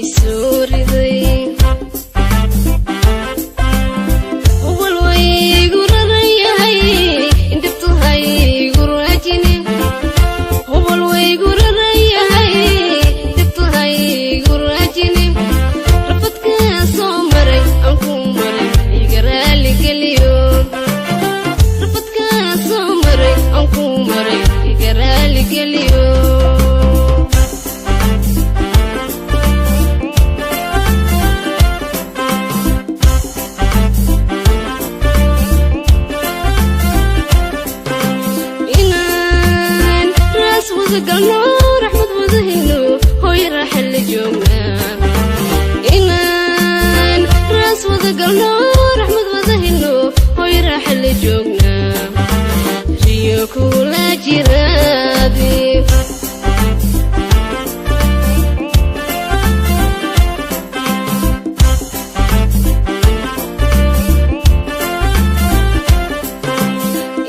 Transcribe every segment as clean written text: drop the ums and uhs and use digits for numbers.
Isoo riday hubal waygu raran yahay, indhibtu haygu raajine. Hubal waygu raran yahay, dhibtu haygu raajine. Rafadkaa soo maray aan ku maray iga raaligeliyo. Rafadkaa soo maray aan ku maray iga raaligeliyo. Inaan raas wada galno, raxmad wada helno, hooy raaxa la joognaa. Inaan raas wada galno, raxmad wada helno, hooy raaxa la joognaa. Riyo kula jiraadi.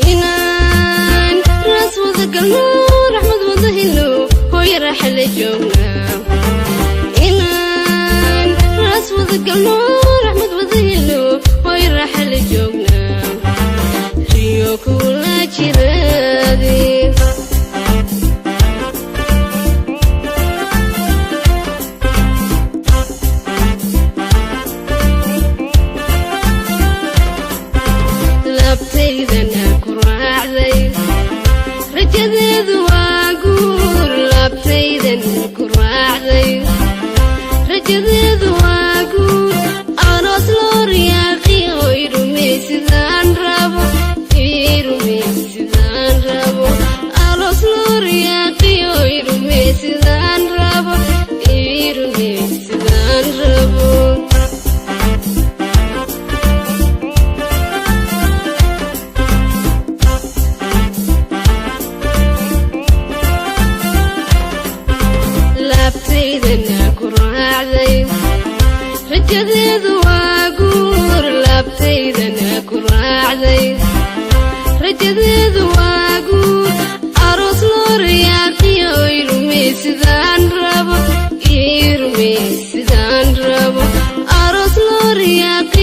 Inaan raas wada galno, raxmad wada helno, hooy raaxa la joognaa. Inaan raas wada galno, raxmad wada helno, hooy raaxa la joognaa. Riyo kula jiraadi. Laabtaydana ku raacday, rajadeedu waa guur. Laabtaydan ku raacday, rajadeedu waa guur. Aroos loo riyaaqiyo, irumey sidaan rabo, irumey sidaan rabo. Aroos loo riyaaqiyo, irumey sidaan rabo, irumey sidaan rabo. Laabtaydana ku raacday, rajadeedu waa guur. Laabtaydana ku raacday, rajadeedu waa guur. Aroos loo riyaaqiyo, irumey sidaan rabo, irumey sidaan rabo. Aroos loo riyaaqi.